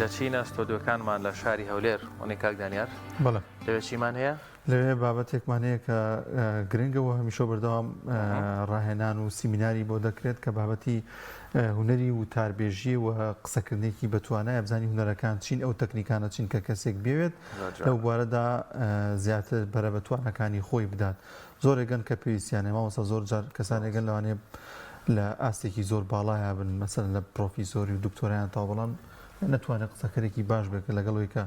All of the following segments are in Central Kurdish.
دەچینە ستۆدیۆکانمان لە شاری هەولێر وەنی کاک دانیار؟ بەڵێ. لەوێ چیمان هەیە؟ لەوێ بابەتێکمان هەیە کە گرنگە و هەمیشە بەردەوام ڕاهێنان و سیمیناری بۆ دەکرێت کە بابەتی هونەری وتاربێژی و قسەکردنێکی بەتوانایە بزانی هونەرەکان چین ئەو تەکنیکانە چین کە کەسێک بێوێت لەو بوارەدا زیاتر بەرە بە توانەکانی خۆی بدات زۆرێک هەن کە پێویستیان هەیە مامۆستا زۆر جار کەسانێک هەن لەوانەیە لە ئاستێکی زۆر باڵایا بن مەسەلەن لە پرۆفیسۆری و دکتۆرایان تەواو بەڵام نەتوانێت قسەکەرێکی باش بێت کە لەگەڵ ئەوەی کە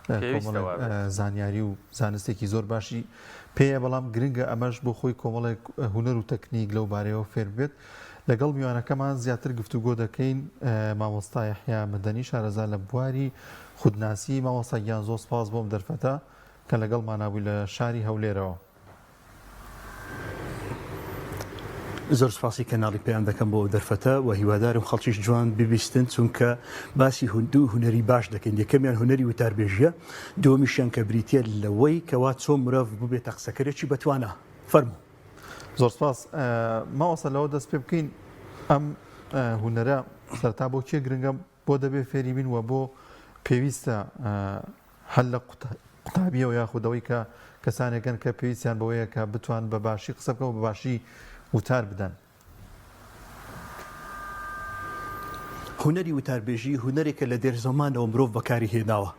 پێویستە کۆمەڵێک وا بێت. زانیاری و زانستێکی زۆر باشی پێیە بەڵام گرنگە ئەمەش بۆ خۆی کۆمەڵێک هونەر و تەکنیک لەو بارەیەوە فێر بێت لەگەڵ میوانەکەمان زیاتر گفتوگۆ دەکەین مامۆستا یەحیا مەدەنی شارەزا لە بواری خودناسی مامۆستا گیان زۆر سپاس بۆم دەرفەتە کە لەگەڵمانا بووی لە شاری هەولێرەوە. زۆر سپاسی کەناڵی پەیام دەکەم بۆ ئەو دەرفەتە و هیوادارم خەڵکیش جوان ببیستن چونکە باسی دوو هونەری باش دەکەین یەکەمیان هونەری وتاربێژیە دووەمیشیان کە بریتە لەوەی کەوا چۆن مرۆڤ ببێتە قسەکەرێکی بەتوانا فەرموو. زۆر سپاس مامۆستا لەوە دەست پێ بکەین ئەم هونەرە سەرەتا بۆ کێ گرنگە بۆ دەبێ فێری بین و بۆ پێویستە هەر لە قوتابیەوە یاخود ئەوەی کە کەسانێکن کە پێویستیان بەوەیە کە بتوان بە باشی قسە بکەن و بە باشی وتار بدەن. هونەری وتاربێژی هونەرێکە لە دێرزەمانەوە مرۆڤ بەکاری هێناوە.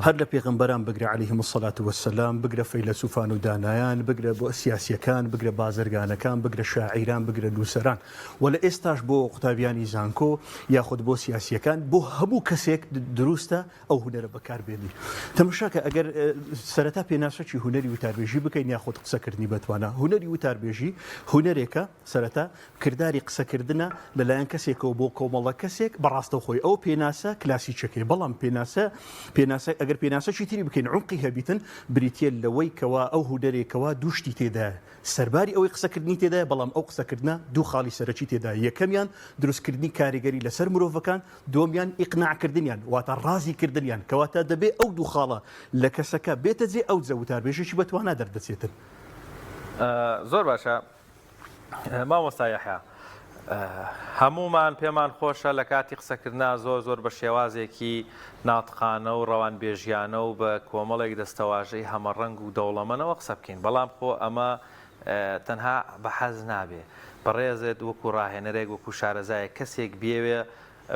هەر لە پێغەمبەران بگرە علیهم الصلاة والسلام بگرە فەیلەسوفان و دانایان بگرە بۆ سیاسیەکان بگرە بازرگانەکان بگرە شاعیران بگرە نووسەران و لە ئێستاش بۆ قوتابیانی زانکۆ یاخود بۆ سیاسیەکان بۆ هەموو کەسێک دروستە ئەو هونەرە بەکار بێنی. تەمەشاکە ئەگەر سەرەتا پێناسەکی هونەری وتاربێژی بکەین یاخود قسەکردنی بەتوانا هونەری وتاربێژی هونەرێکە سەرەتا کرداری قسەکردنە لەلایەن کەسێکەوە بۆ کۆمەڵە کەسێک بە ڕاستەوخۆی ئەو پێناسە کلاسیکەکەی بەڵام پێناسە پێناسە ئەگەر پێناسەکی تری بکەین عمقی هەبیتن بریتە لەوەی کەوا ئەو هونەرێکەوە دوو شتی تێدایە سەرباری ئەوەی قسەکردنی تێدایە بەڵام ئەو قسەکردنە دوو خاڵی سەرەکی تێدایە یەکەمیان دروستکردنی کاریگەری لەسەر مرۆڤەکان دووەمیان ئیقناع کردنیان واتە ڕازی کردنیان کەواتە دەبێ ئەو دوو خاڵە لە کەسەکە بێتە جێ ئەوجە وتاربێژێکی بەتوانا دەردەچێتن. زۆر باشە مامۆستا یەحیا هەموومان پێمان خۆشە لە کاتی قسەکردنا زۆر زۆر بە شێوازێکی ناتقانە و ڕەوانبێژیانە و بە کۆمەڵێک دەستەواژەی هەمەڕەنگ و دەوڵەمەنەوە قسە بکەین بەڵام خۆ ئەمە تەنها بە حەز نابێ بەڕێزت وەکو ڕاهێنەرێک وەکو شارەزایەک کەسێک بیەوێ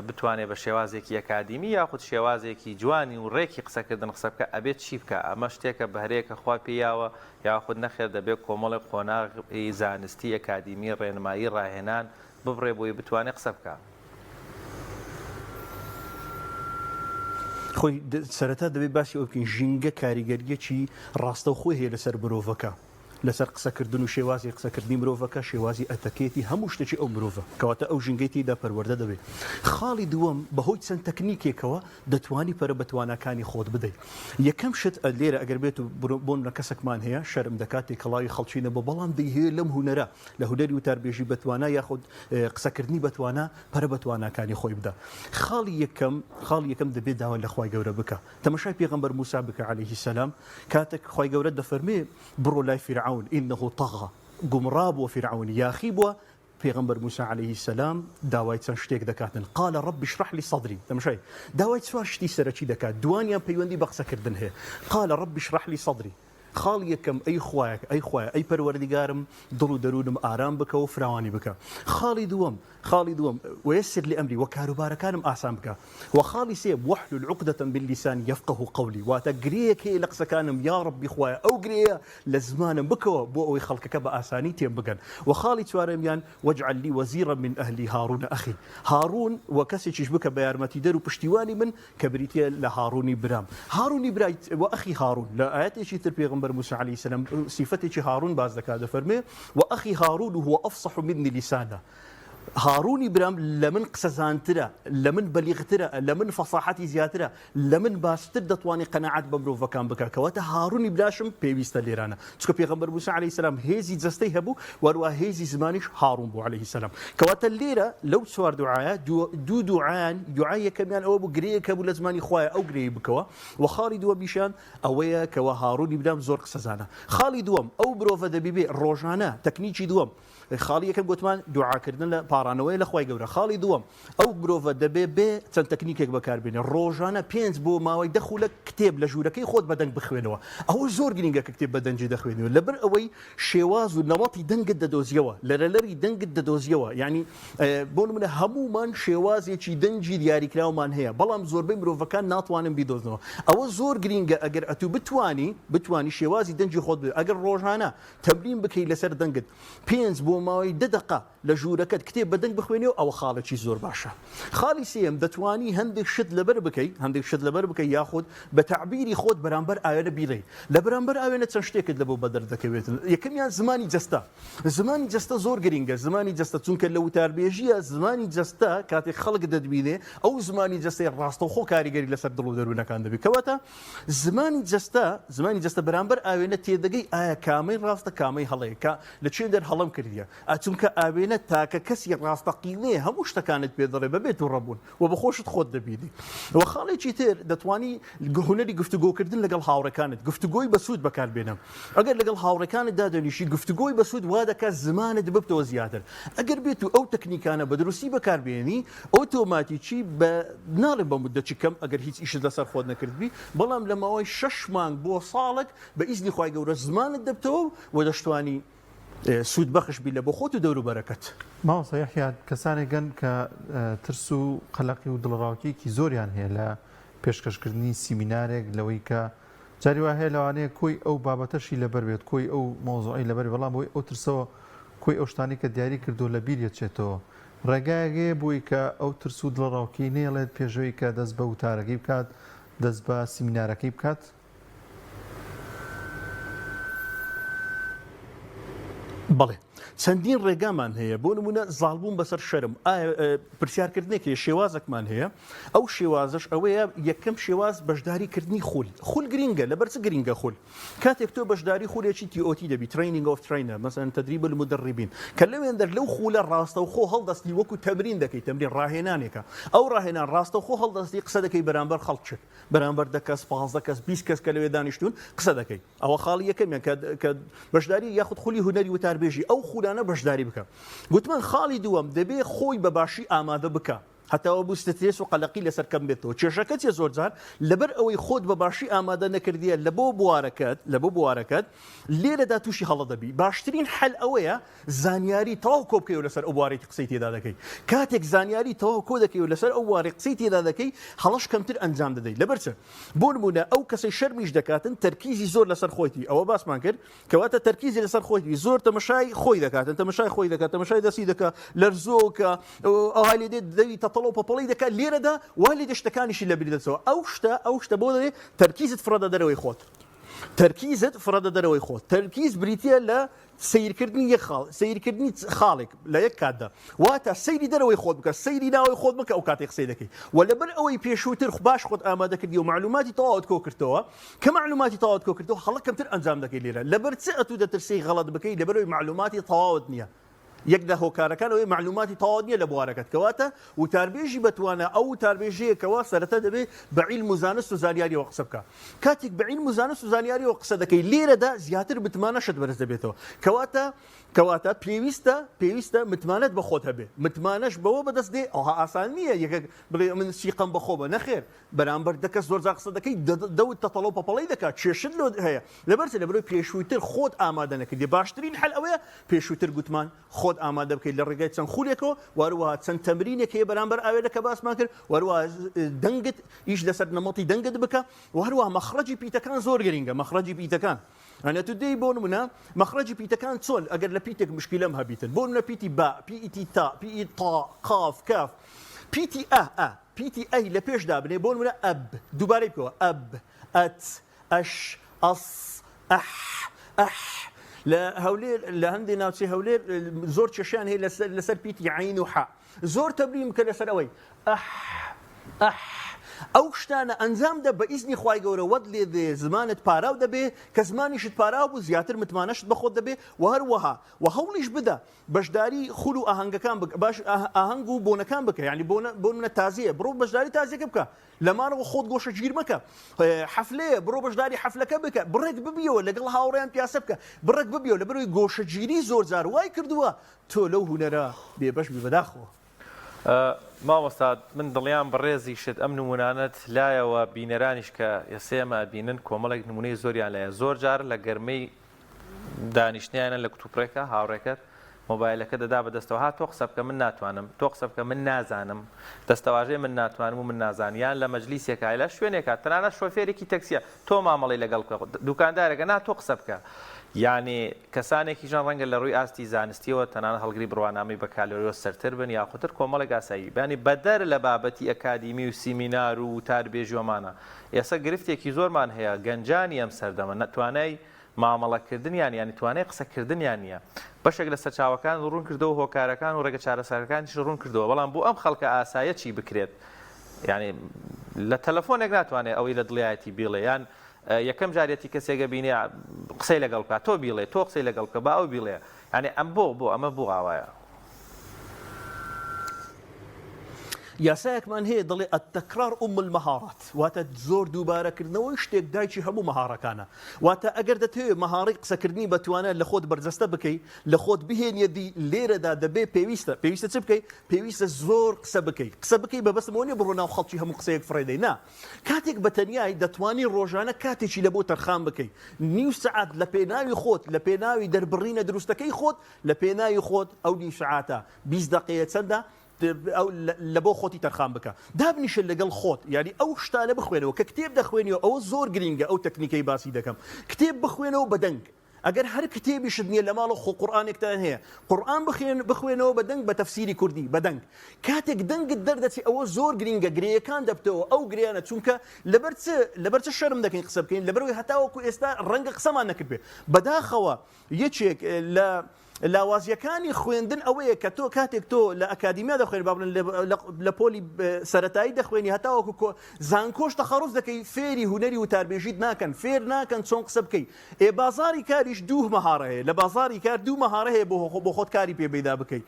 بتوانێ بە شێوازێکی ئەکادیمی یاخود شێوازێکی جوانی و ڕێکی قسەکردن قسە بکا ئەبێت چی بکا ئەمە شتێکە بەهرەیەکە خوا پێی یاوە یاخود نەخێر دەبێ کۆمەڵێک قۆناغی زانستی ئەکادیمی ڕێنمایی ڕاهێنان ببڕێ بۆی بتوانێ قسە بکا. خۆی سەرەتا دەبێت باسی ئەوە بکەین ژینگە کاریگەرییەکی ڕاستەوخۆی هەیە لەسەر مرۆڤەکە. لەسەر قسەکردن و شێوازی قسەکردنی مرۆڤەکە، شێوازی ئەتەکێتی هەموو شتێکی ئەو مرۆڤە، کەواتە ئەو ژینگەی تێیدا پەروەردە دەبێت. خاڵی دووەم، بەهۆی چەند تەکنیکێکەوە دەتوانی پەرە بە تواناکانی خۆت بدەیت. یەکەم شت لێرە ئەگەر بێت و بۆ نمونە کەسێکمان هەیە شەرم دەکات تێکەڵاوی خەڵکی نەبووە بەڵام دەیهەوێت لەم هونەرە لە هونەری وتاربێژی بەتوانا یاخود قسەکردنی بەتوانا پەرە بە تواناکانی خۆی بدا. خاڵی یەکەم، خاڵی یەکەم دەبێت داوا لە خوای گەورە بکا. تەمەشای پێغەمبەر موسا بکە علیه السلام کاتێک خوای گەورە دەفەرمێ بڕۆ لای فیرعەون انه طغی گومڕا بووە فیرعەون یاخی بووە پێغەمبەر موسا علیه السلام داوای چەند شتێک دەکاتن قال رب اشرح لی صدری تەمەشای داوای چوار شتی سەرەکی دەکات دوانیان پەیوەندی بە قسەکردن هەیە قال رب اشرح لی صدری خاڵی یەکەم ئەی خوایە ئەی خوایە ئەی پەروەردگارم دڵ و دەروونم ئارام بکە و فراوانی بکە خاڵی دووەم خاڵی دووەم، ویسر لی امری، وە کاروبارەکانم ئاسان بکە. وە خاڵی سێیەم، واحلل عقدە من لسانی یفقهوا قولی، واتە گرێیەک هەیە لە قسەکانم، یاڕەبی خوایە ئەو گرێیە لە زمانم بکەوە بۆ ئەوەی خەڵکەکە بە ئاسانی تێم بگەن. وە خاڵی چوارەمیان، واجعل لی وزیرا من اهلی هارون اخی، هارون، وە کەسێکیش بکە بە یارمەتیدەر و پشتیوانی من کە بریتیە لە هاڕونی برام. هاڕونی برای وأخی هارون، لە ئایەتێکی تر پێغەمبەر موسی علیە سلام سیفەتێکی هاڕون باس دەکات دەفەرموێ، وأخی هارون هو أفصح منی لسانا، هاڕونی برام لە من قسەزانترە، لە من بەلیغترە، لە من فەساحەتی زیاترە، لە من باشتر دەتوانێ قەناعەت بە مرۆڤەکان بکات، کەواتە هاڕونی براشم پێویستە لێرانە. چونکە پێغەمبەر موسی علیە سلام هێزی جەستەی هەبوو و هەروەها هێزی زمانیش هاڕون بوو علیە سلام. کەواتە لێرە لەو چوار دوعایە دوو دوعایان دوعای یەکەمیان ئەوە بوو گرێیەک هەبوو لە زمانی خوایە ئەو گرێی بکەوە و خاڵی دووەمیشیان ئەوەیە کەوا هاڕونی برام زۆر قسەزانە. خاڵی دووەم ئەو مرۆڤە دەبی بێ ڕۆژانە تەکنیکی دووەم. خاڵی یەکەم گوتمان دوعاکردن لە پاڕانەوەی لە خوای گەورە خاڵی دووەم ئەو مرۆڤە دەبێ بێ چەند تەکنیکێک بەکاربێنێ ڕۆژانە پێنج بۆ ماوەی دە خولەک کتێب لە ژوورەکەی خۆت بەدەنگ بخوێنەوە ئەوە زۆر گرنگە کە کتێب بەدەنگی دەخوێنیەوە لەبەر ئەوەی شێواز و نەمەتی دەنگت دەدۆزیەوە لەرەلەری دەنگت دەدۆزیەوە یعنی بۆ نمونە هەموومان شێوازێکی دەنگی دیاریکراومان هەیە بەڵام زۆربەی مرۆڤەکان ناتوانن بیدۆزنەوە ئەوە زۆر گرینگە ئەگەر ئەتوو بتوانی بتوانی شێوازی دەنگی خۆت ئەگەر ڕۆژانە تەمرین بکەی لەسەر دەنگت پێنج بۆ ماوەی دە دەقە لە ژوورەکەت کتێب بە دەنگ بخوێنیەوە ئەوە خاڵێکی زۆر باشە. خاڵی سێیەم دەتوانی هەندێک شت لەبەر بکەی هەندێک شت لەبەر بکەی یاخود بە تەعبیری خۆت بەرامبەر ئاوێنە بیڵێی. لە بەرامبەر ئاوێنە چەند شتێکت لە بۆ بەدەر دەکەوێتن یەکەمیان زمانی جەستە زمانی جەستە زۆر گرینگە زمانی جەستە چونکە لە وتاربێژیە زمانی جەستە کاتێک خەڵک دەتبینێ ئەو زمانی جەستەی ڕاستەوخۆ کاریگەری لەسەر دڵ و دەروونەکان دەبێت کەواتە زمانی جەستە زمانی جەستە بەرامبەر ئاوێنە تێدەگەی ئایا کامەی ڕاستە کامەی هەڵەیە کە لە چێ دەر هەڵەم کردیە ئا چونکە ئاوێنە تاکە کەسی ڕاستەقینەیە هەموو شتەکانت پێ دەڵێ بەبێ توڕەبوون و بە خۆشت خۆت دەبینی و خاڵێکی تر دەتوانی هونەری گفتوگۆکردن لەگەڵ هاوڕێکانت گفتوگۆی بەسوود بەکاربێنە ئەگەر لەگەڵ هاوڕێکانت دادەنیشی گفتوگۆی بەسوود وا دەکات زمانت ببتەوە زیاتر ئەگەر بێت و ئەو تەکنیکانە بە دروستی بەکاربێنی ئۆتۆماتیکی بە ناڵێم بە مودەتی کەم ئەگەر هیچ ئیشت لەسەر خۆت نەکردبی بەڵام لە ماوەی شەش مانگ بۆ ساڵێک بە ئیزنی خوای گەورە زمانت دەبتەوە و دەشتوانی سوود بەخش بی لە بۆ خۆت و دەوروبەرەکەت. مامۆستا یەحیا کەسانێک هەن کە ترس و قەلەقی و دڵەڕاوکێیەکی زۆریان هەیە لە پێشکەشکردنی سیمینارێک لەوەی کە جاری وا هەیە لەوانەیە کۆی ئەو بابەتەشی لەبەر بێت کۆی ئەو مەوزوعەی لەبەر بەڵام بۆی ئەو ترسەوە کۆی ئەو شتانەی کە دیاری کردووە لە بیر یەچێتەوە ڕێگایەک هەیە بۆی کە ئەو ترس و دڵەڕاوکێی نەیەڵێت پێشەوەی کە دەست بە وتارەکەی بکات دەست بە سیمینارەکەی بکات؟ بەڵێ چەندین ڕێگامان هەیە بۆ نمونە زاڵبوون بەسەر شەرم ئایا پرسیارکردنێک هەیە شێوازێکمان هەیە ئەو شێوازەش ئەوەیە یەکەم شێواز بەشداری کردنی خول خول گرینگە لەبەر چ گرینگە خول کاتێک تۆ بەشداری خولێکی TOT دەبی training of trainer مەسەن تدریب المدربین کە لەوێندەر لەو خولە ڕاستەوخۆ هەڵدەستی وەکو تەمرین دەکەی تەمرین ڕاهێنانێکە ئەو ڕاهێنان ڕاستەوخۆ هەڵدەستی قسە دەکەی بەرامبەر خەڵکێک بەرامبەر دە کەس 15 کەس 20 کەس کە لەوێ دانیشتون قسە دەکەی ئەوە خاڵی یەکەمیان کە کە بەشداری یاخود خولی هونەری وتاربێژی ئەو خولانە بەشداری بکە گوتمان خاڵی دووەم دەبێ خۆی بە باشی ئامادە بکە هەتاوە بوو سترێس و قەلەقی لەسەر کەم بێتەوە کێشەکە چیە زۆرجار لەبەر ئەوەی خۆت بە باشی ئامادە نەکردیە لە بۆ بوارەکەت لە بۆ بوارەکەت لێرەدا تووشی هەڵە دەبی باشترین حەل ئەوەیە زانیاری تەواو کۆ بکەیەوە لەسەر ئەو بوارەی قسەی تێدا دەکەی کاتێک زانیاری تەواو کۆ دەکەیەوە لەسەر ئەو بوارەی قسەی تێدا دەکەی هەڵەش کەمتر ئەنجام دەدەیت لەبەر چ بۆ نمونە ئەو کەسەی شەرمیش دەکاتن تەرکیزی زۆر لەسەر خۆیتی ئەوە باسمان کرد کەواتە تەرکیزی لەسەر خۆیتی زۆر تەمەشای خۆی دەکاتن تەمەشای خۆی دەکات تەمەشای دەستی دەکات لەرزۆکە ئەوها لێ دێت دەوی تەتەڵە و پەپەڵی دەکات لێرەدا وا لێ دێت شتەکانیشی لەبیر دەچەوە ئەو شتە ئەو شتە بۆ دەێ تەرکیزت فڕەدە دەرەوەی خۆت تەرکیزت فڕەدە دەرەوەی خۆت تەرکیز بریتە لە سەیرکردنی یەک خاڵ، سەیرکردنی خاڵێک لە یەک کاتدا، واتە سەیری دەرەوەی خۆت بکە، سەیری ناوەوەی خۆت مەکە ئەو کاتەی قسەی دەکەی، وە لەبەر ئەوەی پێشووتر باش خۆت ئامادە کردی و مەعلوماتی تەواوت کۆ کردەوە، کە مەعلوماتی تەواوت کۆ کردەوە هەڵە کەمتر ئەنجام دەکەی لێرە، لەبەر چ ئەتوو دەترسێی غەڵەت بکەی، لەبەر ئەوەی مەعلوماتی تەواوت نییە. یەک لە هۆکارەکان ئەوەیە مەعلوماتی تەواوت نییە لە بوارەکەت، کەواتە وتاربێژی بەتوانا ئەو وتاربێژەیە کەوا سەرەتا دەبێ بە عیلم و زانست و زانیاریەوە قسە بکا. کاتێک بە عیلم و زانست و زانیاریەوە قسە دەکەی لێرەدا زیاتر متمانەشت بەرز دەبێتەوە کەواتە کەواتە پێویستە پێویستە متمانەت بە خۆت هەبێ متمانەش بەوە بەدەست دێ ئەوها ئاسان نییە یەکێک بڵێ من سیقەم بە خۆمە نەخێر بەرامبەر دە کەس زۆر جار قسە دەکەی دەوت تەتەڵە و پەپەڵەی دەکات کێشت لۆ هەیە لەبەر چ لەبەرەوەی پێشووتر خۆت ئامادە نەکردی باشترین حەل ئەوەیە پێشووتر گوتمان خۆت ئامادە بکەیت لە ڕێگای چەند خولێکەوە واروەها چەند تەمرینێک هەیە بەرامبەر ئاوێنە کە باسمان کرد واروەها دەنگت ئیش لەسەر نەمەڵی دەنگت بکە و هەروەها مەخرەجی پیتەکان زۆر گرنگە مەخرەجی پیتەکان ئەنە تو دێی بۆ نمونە مەخرەجی پیتەکان چۆن ئەگەر لە پیتێک مشکیلەم هەبیتن بۆ نمونە پیتی با پیتی تا پیتی تا قاف کاف پیتی ئە ئە پیتی ئەی لە پێش دابنێ بۆ نمونە ئەب دووبارەی بکەوە ئەب ئەت ئەش ئەس ئەح ئەح لە هەولێر لە هەندێک ناوچەی هەولێر زۆر کێشیان هەیە لەسەر لەسەر پیتی عین و حە زۆر تەمرین بکە لەسەر ئەوەی ئەح ئەح. ئەو شتانە ئەنجام دە بە ئیزنی خوای گەورە وەت لێ دێ زمانت پاراو دەبێ کە زمانیشت پاراو بوو زیاتر متمانەشت بە خۆت دەبێ وە هەروەها وە هەوڵیش بدە بەشداری خول و ئاهەنگەکان بکە باش ئاهەنگ و بۆنەکان بکە یانی بۆنە بۆ منە تازیە بڕۆ بەشداری تازیەکە بکە لە ماڵەوە خۆت گۆشە گیر مەکە حەفلەیە بڕۆ بەشداری حەفلەکە بکە بڕێک ببیەوە لەگەڵ هاوڕێیان پیاسە بکە بڕێک ببیەوە لەبەرەوەی گۆشەگیری زۆر جار وای کردووە تۆ لەو هونەرە بێبەش بی بەداخەوە. مامۆستا من دڵیام بەڕێزیشت ئەم نمونانەت لایەوە بینەرانیش کە ئێسێ ئەمە ئەبینن کۆمەڵێک نمونەی زۆریان لایە زۆر جار لە گەرمەی دانیشتنیانە لە کوتوپڕێکە هاوڕێکەت مۆبایلەکە دەدا بە دەستەوە ها تۆ قسە بکە من ناتوانم تۆ قسە بکە من نازانم دەستەواژەی من ناتوانم و من نازانم یان لە مەجلیسێکا لە شوێنێکا تەنانەت شۆفێرێکی تەکسیە تۆ مامەڵەی لەگەڵ بکە دوکاندارێکە نا تۆ قسە بکە یانی کەسانێکیشن ڕەنگە لە ڕووی ئاستی زانستیەوە تەنانەت هەڵگری بڕوانامەی بەکالۆریۆس سەرتر بن یاخودتر کۆمەڵێک ئاسایی یانی بەدەر لە بابەتی ئەکادیمی و سیمینار و وتاربێژی و ئەمانە ئێستا گرفتێکی زۆرمان هەیە گەنجانی ئەم سەردەمە نە توانای مامەڵەکردنیان یانی توانای قسەکردنیان نییە. بەشێک لە سەرچاوەکانت ڕوون کردەوە هۆکارەکان و ڕێگە چارەسەرەکانیشت ڕوون کردەوە بەڵام بۆ ئەم خەڵکە ئاسایە چی بکرێت یانی لە تەلەفۆنێک ناتوانێت ئەوەی لە دڵیایەتی بیڵێ یان یەکەم جارەتی کەسێکە بینێ قسەی لەگەڵ بکات تۆ بیڵێ تۆ قسەی لەگەڵ بکە با ئەو بیڵێ یانی ئەم بۆ بۆ ئەمە بۆ ئاوایە. یاسایەکمان هەیە دەڵێ التکرار ام المهارات واتە زۆر دووبارەکردنەوەی شتێک دایکی هەموو مەهارەکانە واتە ئەگەر دەتەوێت مەهارەی قسەکردنی بە توانا لە خۆت بەرجەستە بکەی لە خۆت بهێنیە دی لێرەدا دەبێ پێویستە پێویستە چ بکەی پێویستە زۆر قسە بکەی قسە بکەی بەبەستم ئەوە نیە بڕۆ ناو خەڵکی هەموو قسەیەک فڕێدەی نا کاتێک بە تەنیای دەتوانی ڕۆژانە کاتێکی لە بۆ تەرخان بکەی نیو سەعات لە پێناوی خۆت لە پێناوی دەربڕینە دروستەکەی خۆت لە پێناوی خۆت ئەو نیو سەعاتە 20 دەقەیە چەندە ئەو لە بۆ خۆتی تەرخان بکە دابنیشە لەگەڵ خۆت یاری ئەو شتانە بخوێنەوە کە کتێب دەخوێنیەوە ئەوە زۆر گرینگە ئەو تەکنیکەی باسی دەکەم کتێب بخوێنەوە بەدەنگ ئەگەر هەر کتێبیشت نییە لە ماڵەوە خۆ قورئانێکتان هەیە قورئان بخوێن بخوێنەوە بە دەنگ بە تەفسیری کوردی بە دەنگ کاتێک دەنگت دەردەچێ ئەوە زۆر گرینگە گرێیەکان دەبتەوە ئەو گرێیانە چونکە لەبەر چ لەبەر چ شەرم دەکەین قسە بکەین لەبەرەوەی هەتاوەکو ئێستا ڕەنگە قسەمان نەکردبێ بەداخەوە یەکێک لە لاوازیەکانی خوێندن ئەوەیە کە تۆ کاتێک تۆ لە ئەکادیمیا دەخوێنی با بڵێن لە پۆلی سەرەتایی دەخوێنی هەتاوەکو زانکۆش تەخەڕوج دەکەی فێری هونەری وتاربێژیت ناکەن فێر ناکەن چۆن قسە بکەی ئێ بازاری کاریش دوو مەهارە هەیە لە بازاری کار دوو مەهارە هەیە بۆ بۆ خۆت کاری پێ پەیدا بکەی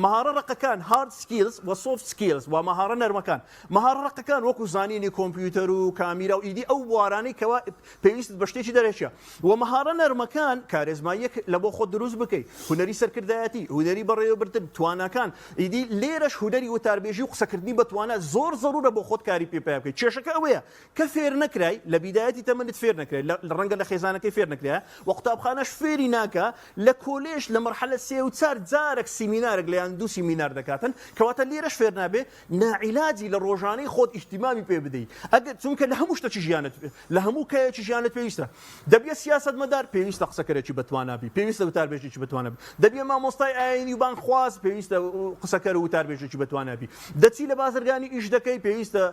مەهارە ڕەقەکان hard skills و soft skills و مەهارە نەرمەکان مەهارە ڕەقەکان وەکو زانینی کۆمپیوتەر و کامیرا و ئیدی ئەو بوارانەی کەوا پێویستت بە شتێکی دەرەکیە و مەهارە نەرمەکان کارێزماییەک لە بۆ خۆت دروست بکەی هونەری سەرکردایەتی هونەری بەڕێوەبردن تواناکان ئیدی لێرەش هونەری وتاربێژی و قسەکردنی بە توانا زۆر زەرورە بۆ خۆت کاری پێ پیا بکەی کێشەکە ئەوەیە کە فێر نەکرای لە بیدایەتی تەمەنت فێر نەکرای لە ڕەنگە لە خێزانەکەی فێر نەکرایە و قوتابخانەش فێری ناکا لە کۆلێژ لە مەرحەلە سێ و چار جارێک سیمینارێک لە یان دوو سیمینار دەکاتن کەواتە لێرەش فێر نابێ ناعیلاجی لە ڕۆژانەی خۆت ئیهتیمامی پێ بدەی ئەگەر چونکە لە هەموو شتەکی ژیانت لە هەموو کایەکی ژیانت پێویستە دەبیە سیاسەتمەدار پێویستە قسەکەرێکی بەتوانا بی پێویستە وتاربێژێکی بەتوانا بی دەبیە مامۆستای ئایینی و بانگخواز پێویستە قسەکەر و وتاربێژێکی بەتوانا بی دەچی لە بازرگانی ئیش دەکەی پێویستە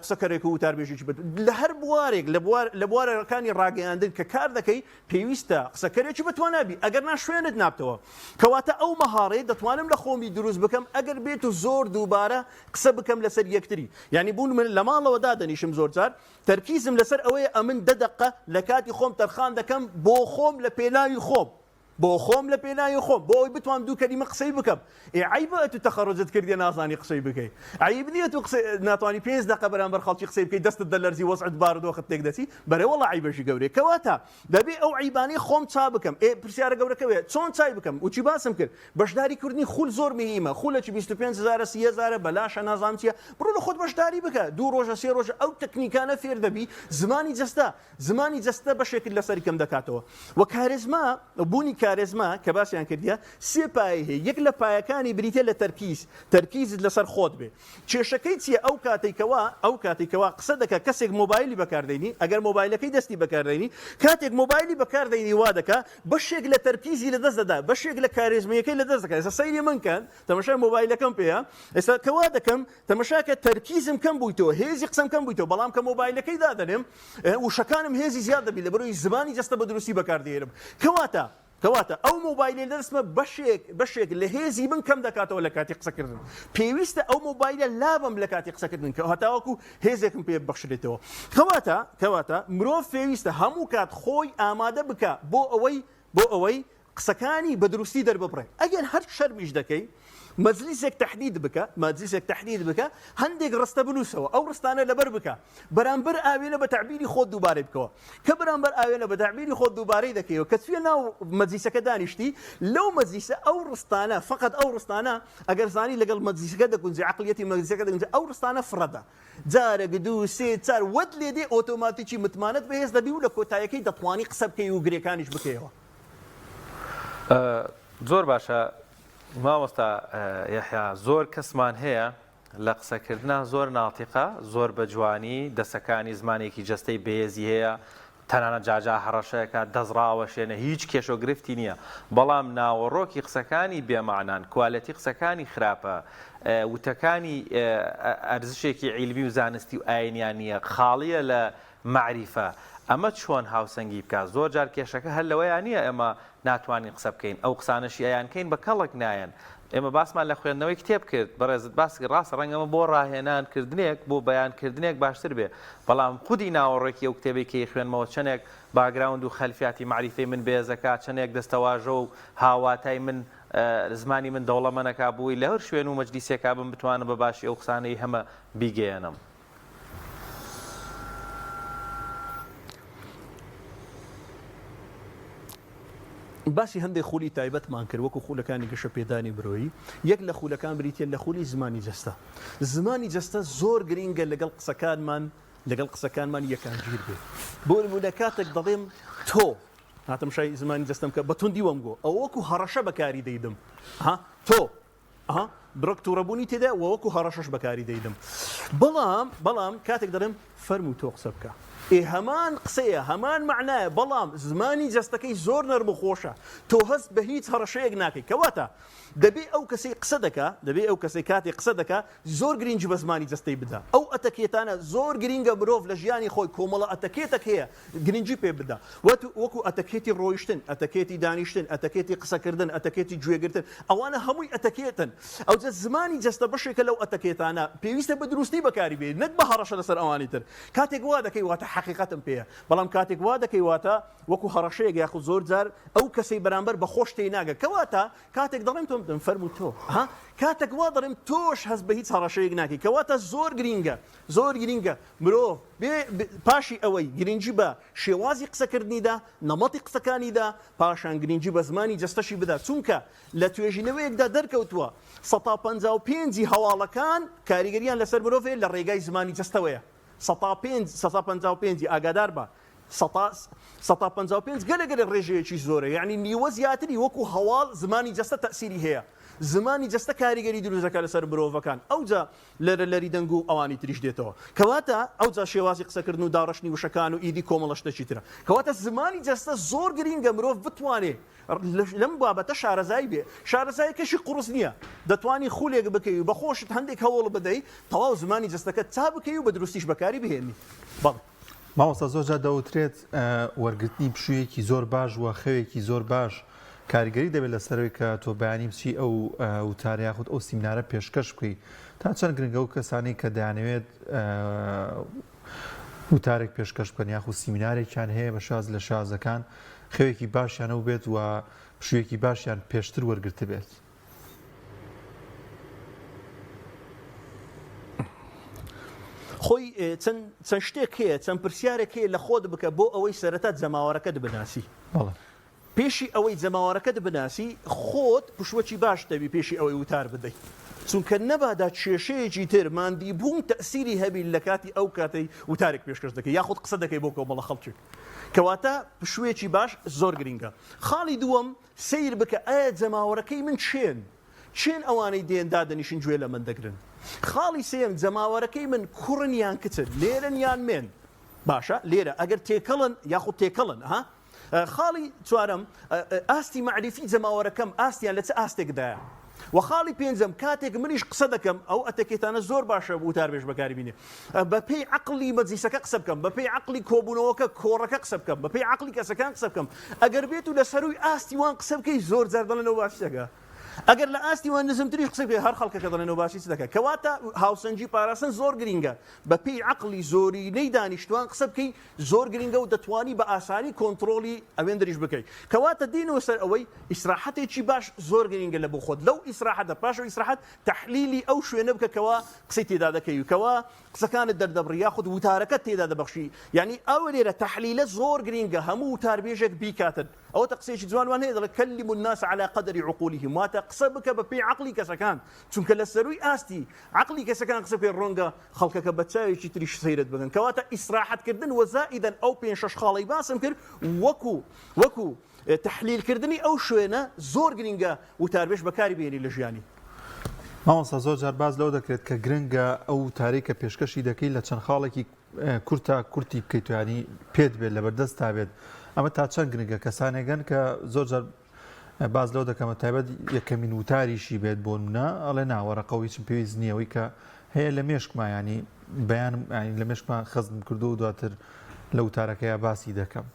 قسەکەرێک و وتاربێژێکی بە لە هەر بوارێک لە بوار لە بوارەکانی ڕاگەیاندن کە کار دەکەی پێویستە قسەکەرێکی بەتوانا بی ئەگەر نا شوێنت نابتەوە کەواتە ئەو مەهاڕەیە دەتوانم لە خۆمی دروست بکەم ئەگەر بێت و زۆر دووبارە قسە بکەم لەسەر یەکتری یعنی بوون من لە ماڵەوە دادەنیشم زۆر جار تەرکیزم لەسەر ئەوەیە ئەمن دە دەقە لە کاتی خۆم تەرخان دەکەم بۆ خۆم لە پێناوی خۆم بۆ خۆم لە پێناوی خۆم بۆ ئەوەی بتوانم دوو کەلیمە قسەی بکەم. ئێ عەیبە ئەتوو تەخەڕوجت کردیە نازانی قسەی بکەی. عەیب نیە تو قسەی ناتوانی پێنج دەقە بەرامبەر خەڵکی قسەی بکەی دەستت دەلەرزی وەزعت بارودۆخت تێک دەچی بەرێ وەڵا عەیبەشی گەورەیە. کەواتە دەبێ ئەو عەیبانەی خۆم چا بکەم. ئێ پرسیارە گەورەکە وەیە چۆن چای بکەم؟ وچی باسم کرد بەشداری کردنی خول زۆر مهیمە خولەکی 25 هەزارە 30 هەزارە بەلاشە نازانم چیە بڕۆ لە خۆت بەشداری بکە دوو ڕۆژە سێ ڕۆژە ئەو تەکنیکانە فێر دەبی زمانی جەستە زمانی جەستە بەشێکت لەسەری کەم دەکاتەوە و کارێزما، بوونی کارێزما کە باسیان کردیە سێ پایەی هەیە، یەک لە پایەکانی بریتیە لە تەرکیز، تەرکیزت لەسەر خۆت بێ. کێشەکەی چیە ئەو کاتەی کەوا ئەو کاتەی کەوا قسە دەکا کەسێک مۆبایلی بەکار دەینی، ئەگەر مۆبایلەکەی دەستی بەکار دەینی، کاتێک مۆبایلی بەکار دەینی وا دەکا بەشێک لە تەرکیزی لەدەست دەدا، بەشێک لە کارێزمیەکەی لەدەست دەکا، ئێستا سەیری من کەن تەمەشای مۆبایلەکەم پێیە، ئێستا کەوا دەکەم تەمەشاکە تەرکیزم کەم بوویتەوە هێزی قسەم کەم بوویتەوە بەڵام کە مۆبایلەکەی دادەنێم وشەکانم هێزی زیاد دەبی لەبەرەوەی زمانی جەستە بە دروستی بەکاردێنم کەواتە. کەواتە ئەو مۆبایلەی لە دەستمە بەشێک بەشێک لە هێزی من کەم دەکاتەوە لە کاتی قسەکردن. پێویستە ئەو مۆبایلە لابەم لە کاتی قسەکردن کە هەتاوەکو هێزێکم پێ ببەخشرێتەوە. کەواتە کەواتە مرۆڤ پێویستە هەموو کات خۆی ئامادە بکا بۆ ئەوەی بۆ ئەوەی قسەکانی بە دروستی دەرببڕێ. ئەگەر هەر شەرمیش دەکەی مەجلیسێک تەحدید بکە، مەجلیسێک تەحدید بکە، هەندێک ڕستە بنووسەوە، ئەو ڕستانە لەبەر بکە، بەرامبەر ئاوێنە بە تەعبیری خۆت دووبارەی بکەوە. کە بەرامبەر ئاوێنە بە تەعبیری خۆت دووبارەی دەکەیەوە، کە چوویە ناو مەجلیسەکە دانیشتی، لەو مەجلیسە ئەو ڕستانە، فەقەت ئەو ڕستانە، ئەگەر زانی لەگەڵ مەجلیسەکە دەگونجێ، عەقڵیەتی مەجلیسەکە دەگونجێ، ئەو ڕستانە فڕەدە. جارێک، دوو، سێ، چار، وەت لێ دێ ئۆتۆماتیکی متمانەت بەهێز دەبی و لە کۆتایەکەی دەتوانی قسە بکەی و گرێکانیش بکەیەوە. زۆر باشە مامۆستا یەحیا زۆر کەسمان هەیە لە قسەکردنا زۆر ناتیقە زۆر بە جوانی دەسەکانی زمانێکی جەستەی بەهێزی هەیە تەنانەت جاجا هەڕەشەیەکە دەست ڕاوەشێنە هیچ کێشەو گرفتی نییە بەڵام ناوەڕۆکی قسەکانی بێمەعنان کوالێتی قسەکانی خراپە وتەکانی ئەرزشێکی عیلمی و زانستی و ئاینیان نییە خاڵیە لە مەعریفە ئەمە چۆن هاوسەنگی بکات زۆر جار کێشەکە هەر لەوەیا نییە ئێمە ناتوانین قسە بکەین ئەو قسانەشی ئەیانکەین بە کەڵک نایەن ئێمە باسمان لە خوێندنەوەی کتێب کرد بەڕێزت باست کرد ڕاستە ڕەنگە ئەمە بۆ ڕاهێنان کردنێک بۆ بەیان کردنێک باشتر بێ بەڵام خودی ناوەڕۆکی ئەو کتێبەی کە ئەیخوێنمەوە چەنێک background و خەلفیاتی مەعریفەی من بەهێزەکا چەنێک دەستەواژە و هاوواتای من زمانی من دەوڵەمەنەکا بۆی لە هەر شوێن و مەجلیسێکا بم بتوانم بە باشی ئەو قسانەی هەمە بیگەیەنم. باسی هەندێک خولی تایبەتمان کرد وەکو خولەکانی گەشەپێدانی مرۆیی، یەک لە خولەکان بریتیە لە خولی زمانی جەستە. زمانی جەستە زۆر گرینگە لەگەڵ قسەکانمان لەگەڵ قسەکانمان یەکانگیر بێت. بۆ نموونە کاتێک دەڵێم تۆ هاتم شای زمانی جەستەم کە بە توندی وەم گۆ ئەوە وەکو هەڕەشە بەکاری دەیدم ها تۆ ئەها بڕێک توڕەبوونی تێدایە وە وەکو هەڕەشەش بەکاری دەیدم بەڵام بەڵام کاتێک دەڵێم فەرموو تۆ قسە بکە ئێ هەمان قسەیە هەمان مەعنایە بەڵام زمانی جەستەکەی زۆر نەرم و خۆشە تۆ هەست بە هیچ هەڕەشەیەک ناکەی کەواتە دەبێ ئەو کەسەی قسە دەکا دەبێ ئەو کەسەی کاتێک قسە دەکا زۆر گرینگی بە زمانی جەستەی بدا ئەو ئەتەکێتانە زۆر گرینگە مرۆڤ لە ژیانی خۆی کۆمەڵە ئەتەکێتەک هەیە گرنگی پێ بدە وەت وەکو ئەتەکێتی ڕۆیشتن، ئەتەکێتی دانیشتن، ئەتەکێتی قسەکردن، ئەتەکێتی گوێگرتن، ئەوانە هەمووی ئەتەکێتن. ئەوجا زمانی جەستە بەشێکە لەو ئەتەکێتانە، پێویستە بە دروستی بەکاری بێنی نەک بە هەڕەشە لەسەر ئەوانی تر. کاتێک وا دەکەی واتە حەقیقەتم پێیە، بەڵام کاتێک وا دەکەی واتە وەکو هەڕەشەیەک یاخود زۆر جار ئەو کەسەی بەرامبەر بە خۆش تێی ناگە. کەواتە کاتێک دەڵێم تۆم دەم فەرموو تۆ ها کاتێک وا دەڵێم تۆش هەست بە هیچ هەڕەشەیەک ناکەی. کەواتە زۆر گرینگە زۆر گرینگە مرۆڤ بێ پاشی ئەوەی گرنگی بە شێوازی قسەکردنی دا، نەمەتی قسەکانی دا، پاشان گرنگی بە زمانی جەستەشی بدا، چونکە لە توێژینەوەیەکدا دەرکەوتووە سەتا 55 ی هەواڵەکان کاریگەریان لەسەر مرۆڤ هەیە لە ڕێگای زمانی جەستەوەیە، سەتا پێنج سەتا 55 ی ئاگادار بە سەتا سەتا 55 گەلە گەلە ڕێژەیەکی زۆرە یەعنی نیوە زیاتری وەکو هەواڵ زمانی جەستە تەئسیری هەیە زمانی جەستە کاریگەری دروست دەکات لەسەر مرۆڤەکان ئەوجا لەرە لەری دەنگ و ئەوانی تریش دێتەوە. کەواتە ئەوجا شێوازی قسەکردن و داڕشتنی وشەکان و ئیدی کۆمەڵە شتەکی ترە. کەواتە زمانی جەستە زۆر گرینگە مرۆڤ بتوانێ لەم بابەتە شارەزای بێ. شارەزایەکەشی قوڕس نییە. دەتوانی خولێک بکەی و بە خۆشت هەندێک هەوڵ بدەی تەواو زمانی جەستەکەت چا بکەی و بە دروستیش بەکاری بهێنی. بەڵێ. مامۆستا زۆر جار دەوترێت وەرگرتنی پشوویەکی زۆر باش و خەوێکی زۆر باش کاریگەری دەبێت لەسەرەوەی کە تۆ بەیانی بچی ئەو وتارە یاخود ئەو سیمینارە پێشکەش بکەی تا چەند گرنگە ئەو کەسانەی کە دەیانەوێت وتارێک پێشکەش بکەن یاخود سیمینارێکیان هەیە بە شاز لە شازەکان خەوێکی باشیان و بێت و پشوویەکی باشیان پێشتر وەرگرتبێت. خۆی چەند چەند شتێک هەیە چەند پرسیارێک هەیە لە خۆت بکە بۆ ئەوەی سەرەتا جەماوەرەکەت بناسی. بەڵێ. پێشی ئەوەی جەماوەرەکەت بناسی خۆت پشوەکی باش دەبی پێشی ئەوەی وتار بدەی چونکە نەبادا کێشەیەکی تر ماندی بوون تەئسیری هەبی لە کاتی ئەو کاتەی وتارێک پێشکەش دەکەی یاخود قسە دەکەی بۆ کۆمەڵە خەڵکێک کەواتە پشوویەکی باش زۆر گرینگە خاڵی دووەم سەیر بکە ئایا جەماوەرەکەی من کێن کێن ئەوانەی دێن دادەنیشن گوێ لە من دەگرن خاڵی سێیەم جەماوەرەکەی من کوڕن یان کچن نێرن یان مێن باشە لێرە ئەگەر تێکەڵن یاخود تێکەڵن ها خاڵی چوارەم، ئاستی مەعریفی جەماوەرەکەم ئاستیان لە چ ئاستێکدایە؟ وە خاڵی پێنجەم کاتێک منیش قسە دەکەم ئەو ئەتەکێتانە زۆر باشە وتاربێژ بەکاری بینێ بەپێی عەقڵی مەجلیسەکە قسە بکەم بەپێی عەقڵی کۆبوونەوەکە کۆڕەکە قسە بکەم بەپێی عەقڵی کەسەکان قسە بکەم ئەگەر بێت و لە سەرووی ئاستی وان قسە بکەی زۆر جار دەڵێن ئەو باسی دەکا ئەگەر لە ئاستی وان نزمتریش قسە بکەی هەر خەڵکەکە دەڵێن ئەو باسی چ دەکا کەواتە هاوسەنگی پاراستن زۆر گرینگە بەپێی عەقڵی زۆرینەی دانیشتوان قسە بکەی زۆر گرینگە و دەتوانی بە ئاسانی کۆنتڕۆڵی ئەوێندریش بکەی کەواتە دێنەوە سەر ئەوەی ئیسراحەتێکی باش زۆر گرینگە لە بۆ خۆت لەو ئیسراحەتە پاش ئەو ئیسراحەت تەحلیلی ئەو شوێنە بکە کەوا قسەی تێدا دەکەی و کەوا قسەکانت دەردەبڕی یاخود وتارەکەت تێدا دەبەخشی یانی ئەو لێرە تەحلیلە زۆر گرینگە هەموو وتاربێژێک بیکاتن ئەوەتە قسەیەکی جوانمان هەیە دەڵێ کلم الناس على قدر عقولهم واتە قسە بکە بە پێی عەقڵی کەسەکان چونکە لە سەرووی ئاستی عەقڵی کەسەکان قسە بکەی ڕەنگە خەڵکەکە بە چاوێکی تریش سەیرت بکەن کەواتە ئیسراحەت کردن وە زائیدەن ئەو پێنج شەش خاڵەی باسم کرد وەکو وەکو تەحلیل کردنی ئەو شوێنە زۆر گرینگە وتاربێژ بەکاری بێنی لە ژیانی. مامۆستا زۆر جار باس لەوە دەکرێت کە گرنگە ئەو وتارەی کە پێشکەشی دەکەی لە چەند خاڵێکی کورتا کورتی بکەیت و یانی پێت بێت لەبەردەستا بێت ئەمە تا چەند گرنگە کەسانێک هەن کە زۆر جار باس لەوە دەکەمە تایبەت یەکەمین وتاریشی بێت بۆ نمونە ئەڵێ نا وەرەقە و هیچم پێویست نییە ئەوەی کە هەیە لە مێشکما ینی بەیانم ینی لە مێشکما خەزم کردو و دواتر لە وتارەکەیا باسی دەکەم.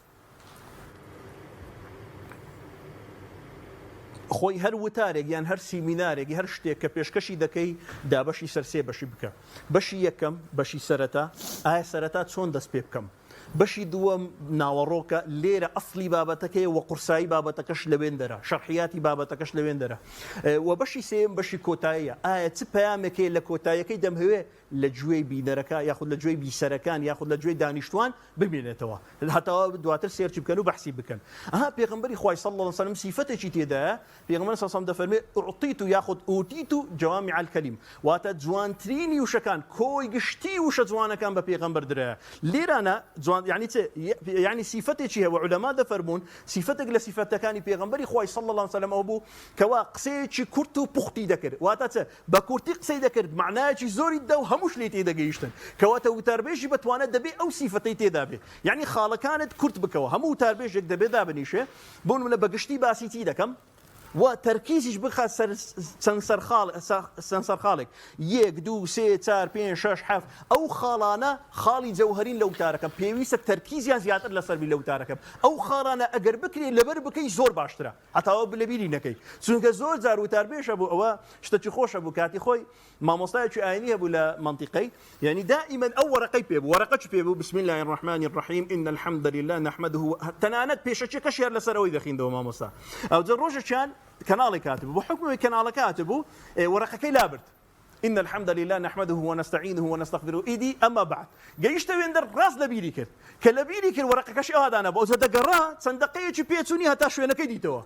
خۆی هەر وتارێک یان هەر سیمینارێک هەر شتێک کە پێشکەشی دەکەی دابەشی سەر سێ بەشی بکە بەشی یەکەم بەشی سەرەتا ئایا سەرەتا چۆن دەست پێ بکەم بەشی دووەم ناوەڕۆکە، لێرە ئەسڵی بابەتەکەیە و قورسایی بابەتەکەش لەوێندەرە، شەرحیاتی بابەتەکەش لەوێندەرە. و بەشی سێیەم بەشی کۆتاییە، ئایا چ پەیامێک هەیە لە کۆتاییەکەی دەمهەوێ لە گوێی بینەرەکە یاخود لە گوێی بیسەرەکان یاخود لە گوێی دانیشتوان بمێنێتەوە هەتا دواتر search ی بکەن و بەحسی بکەن. ئەها پێغەمبەری خوای صلی اللە علیە وسلم سیفەتێکی تێدایە پێغەمبەر صلی اللە علیە وسلم دەفەرموێ، اعطیت یاخود اوتیت جوامع الکلم، واتە جوانترینی وشەکان، کۆی گشتی وشە جوانەکان بە پێغەمبەر درایە. لێرانە جوان یەعنی چ؟ یەعنی سیفەتێکی هەیە، عولەما دەفەرموون سیفەتێک لە سیفەتەکانی پێغەمبەری خوای صلی اللە علیە وسلم ئەوە بوو کەوا قسەیەکی کورت و پوختی دەکرد، واتە چ؟ بە کورتی قسەی دەکرد، مەعنایەکی زۆری دەدا و هەمووش لێی تێدەگەیشتن. کەواتە وتاربێژی بەتوانا دەبێ ئەو سیفەتەی تێدا بێ. یەعنی خاڵەکانت کورت بکەوە. هەموو وتاربێژێک دەبێ دابنیشێ بۆ نمونە بە گشتی باسی چی دەکەم و تەرکیزیش بخە سەر چەند سەرخاڵ چەند سەرخاڵێک یەک دوو سێ چار پێنج شەش حەفت ئەو خاڵانە خاڵی جەوهەرین لە وتارەکەم پێویستە تەرکیزیان زیاتر لەسەر بی لە وتارەکەم ئەو خاڵانە ئەگەر بکرێ لەبەر بکەی زۆر باشترە هەتاوە لەبیری نەکەی چونکە زۆر جار وتاربێژ هەبوو ئەوە شتەکی خۆشە بوو کاتی خۆی مامۆستایەکی ئاینی هەبوو لە مەنتیقەی یعنی دائما ئەو وەرەقەی پێ بوو وەرەقەکی پێ بوو بسم الله الرحمن الرحیم ان الحمد لله نحمده تەنانەت پێشەکیەکەش هەر لەسەر ئەوەی دەخیندەوە مامۆستا ئەوجا ڕۆژێکیان کەناڵێک هاتبوو بە حوکمی کەناڵەکە هاتبوو وەرەقەکەی لابرد إن الحمد لله نحمده ونستعينه ونستغفره ئیدی أما بعد گەیشتە وێندەر ڕاست لەبیری کرد کە لەبیری کرد وەرەقەکەشی ئەوا دانا بوو ئەوجا دەگەڕا چەند دەقەیەکی پێچوونی هەتا شوێنەکەی دیتەوە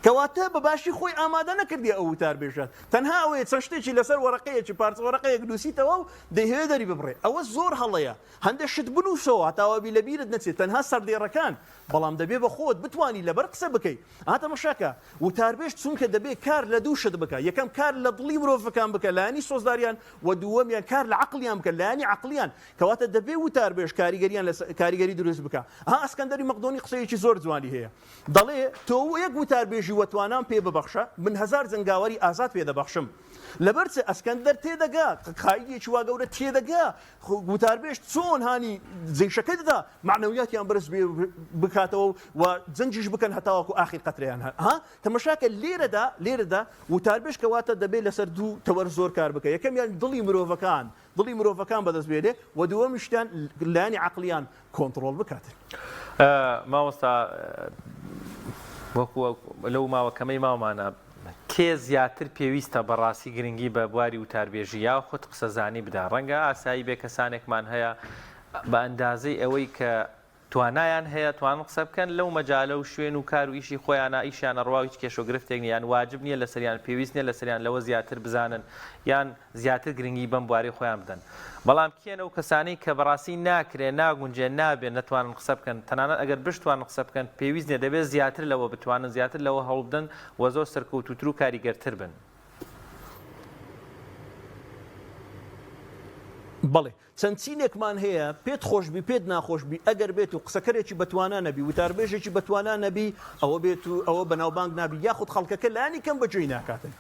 کەواتە بە باشی خۆی ئامادە نەکردیە ئەو وتاربێژە تەنها ئەوەیە چەند شتێکی لەسەر وەرەقەیەکی پارچە وەرەقەیەک نووسیتەوە و دەیهەوێ دەری ببڕێ ئەوە زۆر هەڵەیە هەندێک شت بنووسەوە هەتاوەبی لەبیرت نەچێت تەنها سەردێڕەکان بەڵام دەبێ بە خۆت بتوانی لەبەر قسە بکەی ئا تەمەشاکە وتاربێژ چونکە دەبێ کار لە دوو شت بکا یەکەم کار لە دڵی مرۆڤەکان بکە لایەنی سۆزداریان و دووەمیان کار لە عەقڵیان بکە لایەنی عەقڵیان کەواتە دەبێ وتاربێژ کاریگەریان لەسەر کاریگەری دروست بکا ها ئەسکەندەری مەقدۆنی قسەیەکی زۆر جوانی هەیە دەڵێ تۆ یەک وتاربێژی وەتوانام پێ ببەخشە من هەزار جەنگاوەری ئازاد پێ دەبەخشم لەبەر چ ئەسکەندەر تێدەگا قائیدێکی وا گەورە تێدەگا وتاربێژ چۆن هانی جەیشەکە دەدا مەعنەویاتیان بەرز بکاتەوە و جەنگیش بکەن هەتاوەکو ئاخیر قەترەیان ها تەمەشاکە لێرەدا لێرەدا وتاربێژ کەواتە دەبێت لەسەر دوو تەوەر زۆر کار بکە یەکەمیان دڵی مرۆڤەکان دڵی مرۆڤەکان بەدەست بێنێ و دووەمیشتان لایەنی عەقڵیان کۆنتڕۆڵ بکات. مامۆستا وەکو لەو ماوە کەمەی ماومانە کێ زیاتر پێویستە بەڕاستی گرنگی بە بواری وتاربێژی یاخود قسەزانی بدا ڕەنگە ئاسایی بێ کەسانێکمان هەیە بە ئەندازەی ئەوەی کە توانایان هەیە توانن قسە بکەن لەو مەجالە و شوێن و کار و ئیشی خۆیانا ئیشیان ئەڕوا و هیچ کێشە و گرفتێک نیە یان واجب نیە لەسەریان پێویست نیە لەسەریان لەوە زیاتر بزانن یان زیاتر گرنگی بەم بوارەی خۆیان بدەن بەڵام کێن ئەو کەسانەی کە بەڕاستی ناکرێ ناگونجێ نابێ نەتوانن قسە بکەن تەنانەت ئەگەر بشتوانن قسە بکەن پێویست نیە دەبێ زیاتر لەوە بتوانن زیاتر لەوە هەوڵبدەن و زۆر سەرکەوتووتر و کاریگەرتر بن. بەڵێ. چەند چینێکمان هەیە پێت خۆش بی پێت ناخۆش بی ئەگەر بێت و قسەکەرێکی بەتوانا نەبی وتاربێژێکی بەتوانا نەبی ئەوە بێت و ئەوە بەناوبانگ نابی یاخود خەڵکەکە لانی کەم بەگوێی ناکاتن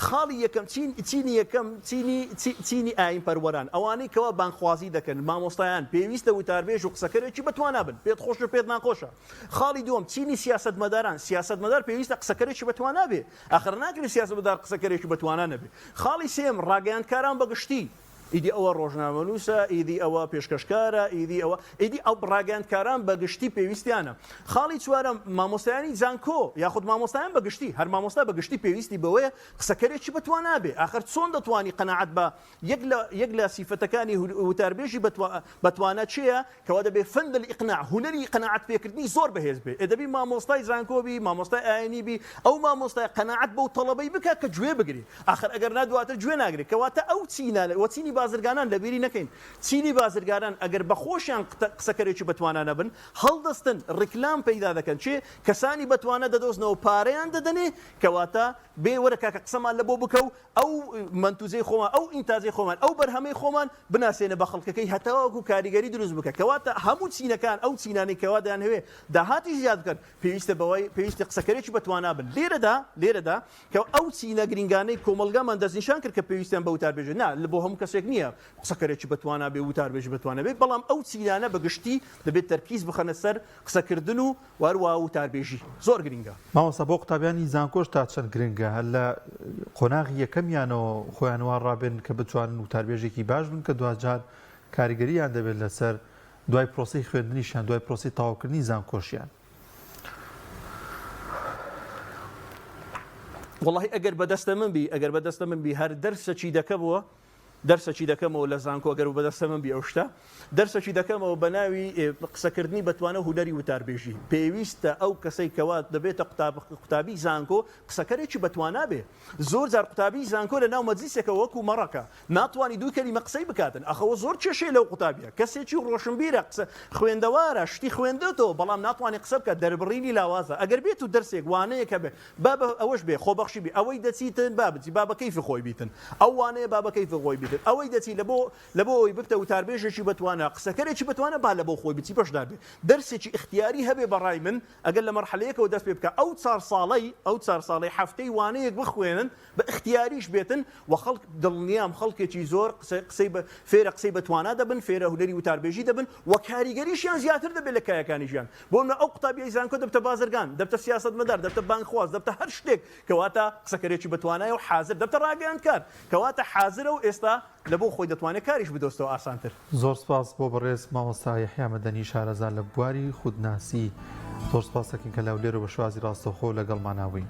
خاڵی یەکەم چین چینی یەکەم چینی چینی ئاین پەروەران ئەوانەی کەوا بانگخوازی دەکەن مامۆستایان پێویستە وتاربێژ و قسەکەرێکی بەتوانا بن پێت خۆشە پێت ناخۆشە خاڵی دووەم چینی سیاسەتمەداران سیاسەتمەدار پێویستە قسەکەرێکی بەتوانا بێ ئاخر ناکرێ سیاسەتمەدار قسەکەرێکی بەتوانا نەبێ خاڵی سێیەم ڕاگەیاندکاران بەگشتی ئیدی ئەوە ڕۆژنامەنووسە، ئیدی ئەوە پێشکەشکارە، ئیدی ئەوە، ئیدی ئەو ڕاگەیاندکاران بە گشتی پێویستیانە. خاڵی چوارەم، مامۆستایانی زانکۆ یاخود مامۆستایان بە گشتی، هەر مامۆستا بە گشتی پێویستی بەوەیە قسەکەرێکی بەتوانا بێ. ئاخر چۆن دەتوانی قەناعەت بە یەک لە یەک لە سیفەتەکانی وتاربێژی بەتوانا چێیە؟ کەوا دەبێ فن الاقناع، هونەری قەناعەت پێکردنی زۆر بەهێز بێ. ئێ دەبی مامۆستای زانکۆ بی، مامۆستای ئاینی بی، ئەو مامۆستایە قەناعەت بەو تەڵەبەی بکا کە گوێ بگرێ. ئاخر ئەگەر نا دواتر گوێ ناگرێ. کەواتە ئەو چینە وە چینی بازرگانان لەبیری نەکەین. چینی بازرگانان ئەگەر بە خۆشیان قسەکەرێکی بەتوانا نەبن، هەڵدەستن ڕیکلام پەیدا دەکەن چێ کەسانی بەتوانا دەدۆزنەوە پارەیان دەدەنێ، کەواتە بێ وەرە کاکە قسەمان لەبۆ بکە و ئەو مەنتوجەی خۆمان، ئەو ئینتاجەی خۆمان، ئەو بەرهەمەی خۆمان بناسێنە بە خەڵکەکەی هەتاوەکو کاریگەری دروست بکە. کەواتە هەموو چینەکان، ئەو چینانەی کەوا دەیانهەوێ داهاتیش زیاد بکەن، پێویستە بەوەی پێویستە قسەکەرێکی بەتوانا بن. لێرەدا، لێرەدا کە ئەو چینە گرینگانەی کۆمەڵگامان دەستنیشان کرد کە پێویستیان بە وتاربێژە، نا بۆ هەموو کەسێک نییە قسەکەرێکی بەتوانا بێ، وتاربێژی بەتوانا بێ، بەڵام ئەو چینانە بە گشتی دەبێت تەرکیز بخەنە سەر قسەکردن و و هەروەها وتاربێژی زۆر گرینگە. مامۆستا بۆ قوتابیانی زانکۆش تا چەند گرنگە هەر لە قۆناغی یەکەمیانەوە خۆیان وا ڕابێنن کە بتوانن وتاربێژێکی باش بن کە دواجار کاریگەرییان دەبێت لەسەر دوای پرۆسەی خوێندنیشیان دوای پرۆسەی تەواوکردنی زانکۆشیان؟ وەڵاهی ئەگەر بەدەستە من بی ئەگەر بەدەستە من بی هەر دەرسەکی دەکەبووە دەرسەکی دەکەمەوە لە زانکۆ گەر بەدەستە من بی ئەو شتە دەرسەکی دەکەمەوە بە ناوی قسەکردنی بەتوانە هونەری وتاربێژی پێویستە ئەو کەسەی کەوا دەبێتە قوتابی زانکۆ قسەکەرێکی بەتوانا بێ زۆر جار قوتابی زانکۆ لە ناو مەجلیسێکە وەکو مەڕەکە ناتوانی دوو کەلیمە قسەی بکاتن ئەخەوە زۆر کێشەیە لەو قوتابیە کەسێکی ڕۆشنبیرە قسە خوێندەوارە شتی خوێندێتەوە بەڵام ناتوانێت قسە بکات دەربڕینی لاوازە ئەگەر بێت و دەرسێک وانەیەک هەبێ با بە ئەوەش بێ خۆبەخشی بی ئەوەی دەچیتن با بچی با بە کەیفی خۆی بیتن ئەو وانەیە با بە کەیفی خۆی بیتن ئەوەی دەچی لە بۆ لە بۆ ئەوەی ببتە وتاربێژێکی بەتوانا قسەکەرێکی بەتوانا با لە بۆ خۆی بچی بەشدار بێ دەرسێکی ئیختیاری هەبێ بە ڕای من ئەگەر لە مەرحەلەیەکەوە دەست پێ بکا ئەو چار ساڵەی ئەو چار ساڵەی هەفتەی وانەیەک بخوێنن بە ئیختیاریش بێتن و خەڵک دڵنیام خەڵکێکی زۆر قسەی قسەی بە فێرە قسەی بەتوانا دەبن فێرە هونەری وتاربێژی دەبن و کاریگەریشیان زیاتر دەبێت لە کایەکانی ژیان بۆ نمونە ئەو قوتابیەی زانکۆ دەبتە بازرگان، دەبتە سیاسەتمەدار، دەبتە بانگخواز، دەبتە هەر شتێک، کەواتە قسەکەرێکی بەتوانایە و حازر، دەبتە ڕاگەیاندکار، کەواتە حازرە و ئێستا لە بۆ خۆی دەتوانێت کاریش بدۆزتەوە ئاسانتر. زۆر سپاس بۆ بەڕێز مامۆستا یەحیا مەدەنی شارەزا لە بواری خودناسی. زۆر سپاس دەکەین کە لە هەولێرەوە بە شێوازی ڕاستەوخۆ لەگەڵمانا بووین.